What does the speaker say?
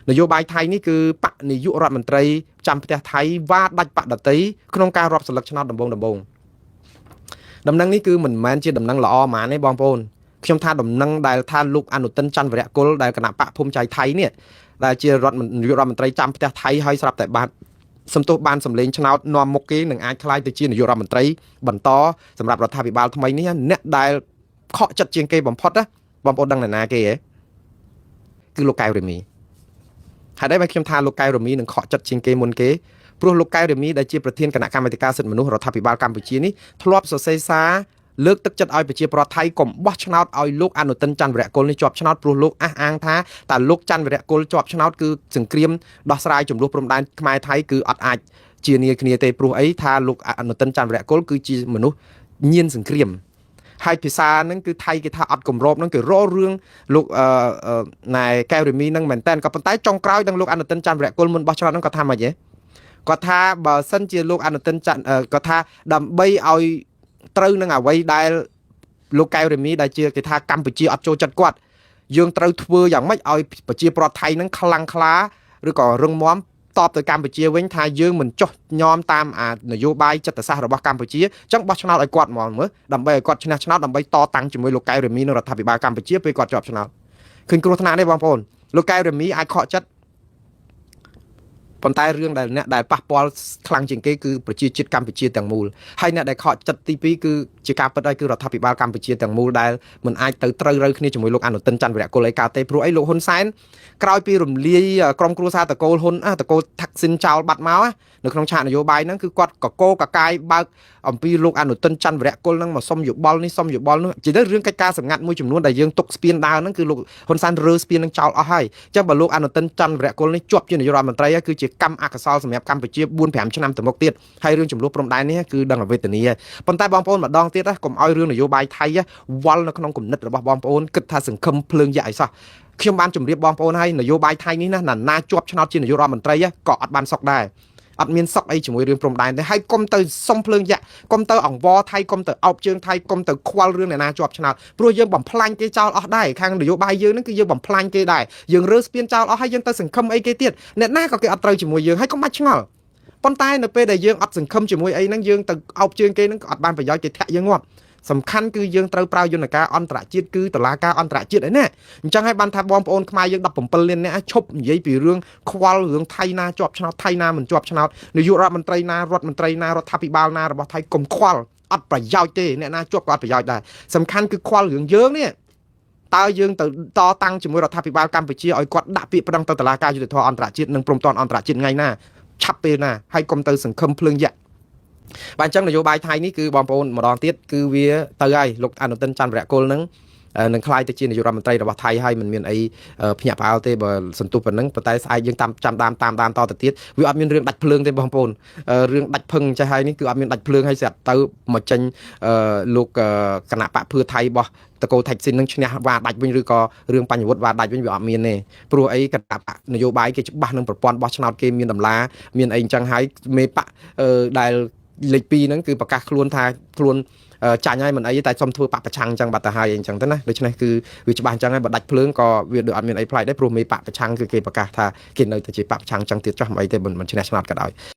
នយោបាយថៃនេះគឺបកនាយករដ្ឋមន្ត្រីចាំផ្ទះថៃវ៉ាដាច់បកដតីក្នុងការរាប់សន្លឹកឆ្នោតដំបងដំបងដំណឹងនេះគឺមិនមែនជាដំណឹងល្អហ្មងទេបងប្អូនខ្ញុំថាដំណឹងដែលថាលោកអនុទិនច័ន្ទវរៈគុលដែលគណៈបកភូមិចៃថៃនេះដែលជារដ្ឋនាយករដ្ឋមន្ត្រីចាំផ្ទះថៃហើយស្រាប់តែបានសំទោសបានសម្លេងឆ្នោតនាំមុខគេនឹងអាចក្លាយទៅជានាយករដ្ឋមន្ត្រីបន្តសម្រាប់រដ្ឋាភិបាលថ្មីនេះអ្នកដែលខកចិត្តជាងគេបំផុតណាបងប្អូនដឹងនរណាគេហ៎គឺលោកកែវរ៉េមីហេតុអីបានខ្ញុំថាលោកកែវរ៉េមីនឹងខកចិត្តជាងគេមុនគេព្រោះលោកកែវរ៉េមីដែលជាប្រធានគណៈកម្មាធិការសិទ្ធិមនុស្សរដ្ឋាភិបាលកម្ពុជានេះធ្លាប់សរសេរសារលើកទឹកចិត្តឲ្យប្រជាពលរដ្ឋថៃកុំបោះឆ្នោតឲ្យលោកអនុទិនច័ន្ទវរៈគុលនេះជាប់ឆ្នោតព្រោះលោកអះអាងថាតើលោកច័ន្ទវរៈគុលជាប់ឆ្នោតគឺសង្គ្រាមដោះស្រាយចំនួនព្រំដែនខ្មែរថៃគឺអត់អាចជានាគ្នាទេព្រោះអីថាលោកអនុទិនច័ន្ទវរៈគុលគឺជាមនុស្សញៀនសង្គ្រាមហើយភាសាហ្នឹងគឺថៃគេថាអត់គម្របហ្នឹងគេរករឿងលោកអឺណែកែវរ៉េមីហ្នឹងមែនតើក៏ប៉ុន្តែចុងក្រោយដល់លោកអនុទិនច័ន្ទវរៈគុលមុនបោះឆ្នោតហ្នឹងគាត់ថាម៉េចហ៎គាត់ថាបើសិនជាលោកអនុទិនច័ន្ទគាត់ថាដើម្បីឲ្យត្រូវនឹងអ្វីដែលលោកកែវរ៉េមីដែលជាគេថាកម្ពុជាអត់ចូលចិត្តគាត់យើងត្រូវធ្វើយ៉ាងម៉េចឲ្យប្រជាប្រដ្ឋថៃហ្នឹងខ្លាំងក្លាឬក៏រឹងមាំតបទៅកម្ពុជាវិញថាយើងមិនចោះញោមតាមអានយោបាយចិត្តសាស្ត្ររបស់កម្ពុជាអញ្ចឹងបោះឆ្នោតឲ្យគាត់ហ្មងមើលដើម្បីឲ្យគាត់ឈ្នះឆ្នោតដើម្បីតតាំងជាមួយលោកកែវរ៉េមីនៅរដ្ឋាភិបាលកម្ពុជាពេលគាត់ជាប់ឆ្នោតឃើញគ្រោះថ្នាក់ទេបងប្អូនលោកកែវរ៉េមីអាចខកចិត្តប៉ុន្តែរឿងដែលអ្នកដែលប៉ះពាល់ខ្លាំងជាងគេគឺប្រជាជាតិកម្ពុជាទាំងមូលហើយអ្នកដែលខកចិត្តទី2គឺជាការពិតហើយគឺរដ្ឋាភិបាលកម្ពុជាទាំងមូលដែលមិនអាចទៅត្រូវរូវគ្នាជាមួយលោកអនុទិនច័ន្ទវរៈគុលអីកើតទេព្រោះអីលោកហ៊ុនសែនក្រោយពីរំលាយក្រុមគ្រួសារតកូលហ៊ុនតកូលថាក់ស៊ីនចោលបាត់មកនៅក្នុងឆាកនយោបាយហ្នឹងគឺគាត់កកកកាយបើកអំពីលោកអនុទិនច័ន្ទវរៈគុលហ្នឹងមកសុំយោបល់នេះសុំយោបល់នោះជាទៅរឿងកិច្ចការសម្ងាត់មួយចំនួនដែលយើងទុកស្ពានដើរហ្នឹងគឺលោកហ៊ុនសែនរើស្ពានហ្នឹងចោលអស់ហើយអញ្ចឹងបើលោកអនុទិនច័ន្ទវរៈគុលនេះជាប់ជានាយករដ្ឋមន្ត្រីគឺជាកម្មអកុសលសម្រាប់កម្ពុជា4 5ឆ្នាំទៅមុខទៀតហើយរឿងចំនួនព្រំដែននេះគឺដឹងអវេទនាប៉ុន្តែបងប្អូនម្ដងទៀតកុំឲ្យរឿងនយោបាយថៃវល់នៅក្នុងគំនិតរបស់បងប្អូនគិតថាសង្ឃឹមភ្លើងយៈអីសោះខ្ញុំបានជម្រាបបងប្អូនហើយនយោបាយថៃនេះណាណាជាប់ឆ្នោតជានាយករដ្ឋមន្ត្រីក៏អត់បានសុខដែរអត់មានសុកអីជាមួយរឿងព្រំដែនទេហើយកុំទៅសុំភ្លើងយៈកុំទៅអង្វរថៃកុំទៅអោបជើងថៃកុំទៅខ្វល់រឿងអ្នកណាជាប់ឆ្នោតព្រោះយើងបំផ្លាញគេចោលអស់ដែរខាងនយោបាយយើងហ្នឹងគឺយើងបំផ្លាញគេដែរយើងរើស្ពានចោលអស់ហើយយើងទៅសង្ឃឹមអីគេទៀតអ្នកណាក៏គេអត់ត្រូវជាមួយយើងហើយកុំបាច់ឆ្ងល់ប៉ុន្តែនៅពេលដែលយើងអត់សង្ឃឹមជាមួយអីហ្នឹងយើងទៅអោបជើងគេហ្នឹងក៏អត់បានប្រយោជន៍គេធាក់យើងងាប់សំខាន់គឺយើងត្រូវប្រើយន្តការអន្តរជាតិគឺតឡាការអន្តរជាតិឯណាអញ្ចឹងហើយបានថាបងប្អូនខ្មែរយើង17លាននាក់ឈប់និយាយពីរឿងខ្វល់រឿងថៃណាជាប់ឆ្នោតថៃណាមិនជាប់ឆ្នោតនាយករដ្ឋមន្ត្រីណារដ្ឋមន្ត្រីណារដ្ឋាភិបាលណារបស់ថៃកុំខ្វល់អត់ប្រយោជន៍ទេអ្នកណាជាប់ក៏អត់ប្រយោជន៍ដែរសំខាន់គឺខ្វល់រឿងយើងនេះតើយើងទៅតតាំងជាមួយរដ្ឋាភិបាលកម្ពុជាឲ្យគាត់ដាក់ពាក្យប្តឹងទៅតុលាការយុត្តិធម៌អន្តរជាតិនិងព្រំប្រទានអន្តរជាតិថ្ងៃណាឆាប់ពេលណាហើយកុំទៅសង្ឃឹមភ្លើងយៈបាទអញ្ចឹងនយោបាយថៃនេះគឺបងប្អូនម្ដងទៀតគឺវាទៅហើយលោកអនុទិនច័ន្ទវរៈគុលនឹងនឹងក្លាយទៅជានាយករដ្ឋមន្ត្រីរបស់ថៃហើយមិនមានអីភ្ញាក់ផ្អើលទេបើសន្ទុះប៉ុណ្ណឹងប៉ុន្តែស្អែកយើងតាមចាំតាមតាមដានតទៅទៀតវាអត់មានរឿងដាច់ភ្លើងទេបងប្អូនរឿងដាច់ភឹងចេះហើយនេះគឺអត់មានដាច់ភ្លើងហើយស្រាប់ទៅមកចេញលោកគណៈបកភឿថៃរបស់តកូលថៃស៊ីននឹងឈ្នះវ៉ាដាច់វិញឬក៏រឿងបញ្ញវុធវ៉ាដាច់វិញវាអត់មានទេព្រោះអីគណៈបកនយោបាយគេច្បាស់នឹងប្រព័ន្ធបោះឆ្នោតគេមានតម្លាមានអីអញ្ចឹងហើយមេបកដែលលេខ2ហ្នឹងគឺប្រកាសខ្លួនថាខ្លួនចាញ់ហើយមិនអីតែសុំធ្វើបកប្រឆាំងអញ្ចឹងបាត់ទៅហើយអញ្ចឹងទៅណាដូច្នេះគឺវាច្បាស់អញ្ចឹងហើយបើដាច់ភ្លើងក៏វាដូចអត់មានអីប្លែកដែរព្រោះមេបកប្រឆាំងគឺគេប្រកាសថាគេនៅតែជាបកប្រឆាំងអញ្ចឹងទៀតចោះមិនអីទេមិនឈ្នះឆ្នោតក៏ដោយ។